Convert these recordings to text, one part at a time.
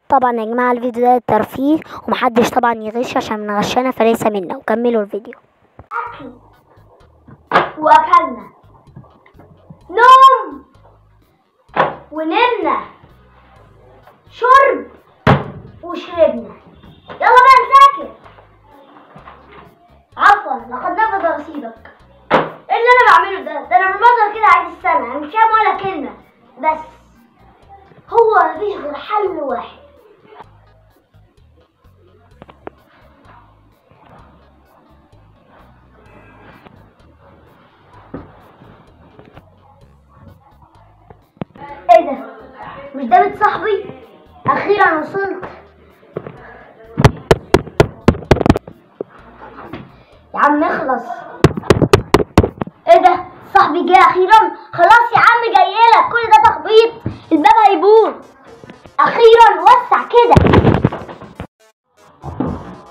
طبعا يا جماعة الفيديو ده ترفيه ومحدش طبعا يغش عشان من غشنا فليس منا. وكملوا الفيديو. اكل واكلنا، نوم ونمنا، شرب وشربنا. يلا بقى نذاكر. عفوا لقد نفذ رصيدك. ايه اللي انا بعمله ده؟ ده انا بالنظر كده عايز السنة، انا مش فاهم ولا كلمة. بس هو مفيش غير حل واحد. ايه ده؟ مش ده بيت صاحبي؟ اخيرا وصلت. يا عم اخلص. ايه ده؟ صاحبي جه اخيرا. خلاص يا عم جايلك، كل ده تخبيط، الباب هيبوظ. اخيرا وسع كده.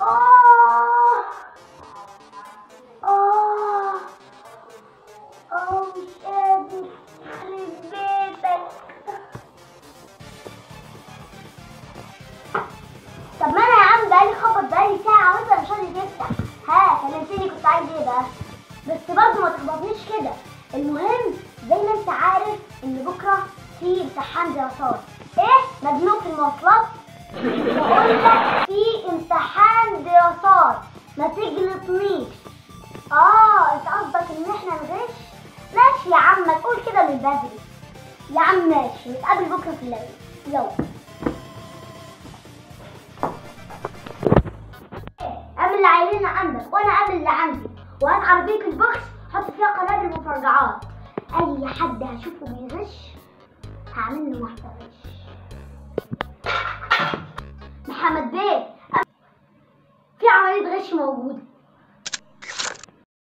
اه اه اه مش قادر، يخرب بيتك. طب ما انا يا عم بقالي خبط بقالي ساعة وانت مش راضي تفتح. ها كلمتني، كنت عايز ايه بقى؟ بس برضه ما تخبطنيش كده. المهم زي ما انت عارف ان بكره في امتحان دراسات. ايه؟ مجنون في المواصلات؟ بقول لك في امتحان دراسات، ما تجلطنيش. انت قصدك ان احنا نغش؟ ماشي يا عم، ما تقول كده من بدري يا عم. ماشي، نتقابل بكره في الليل. يلا اعمل اللي عايزينه عندك وانا اعمل اللي عندي، وهات عربية البوكس حط فيها قنابل مفرقعات. اي حد هشوفه بيغش هعمل له واحدة غش. محمد بيه، في عملية غش موجودة.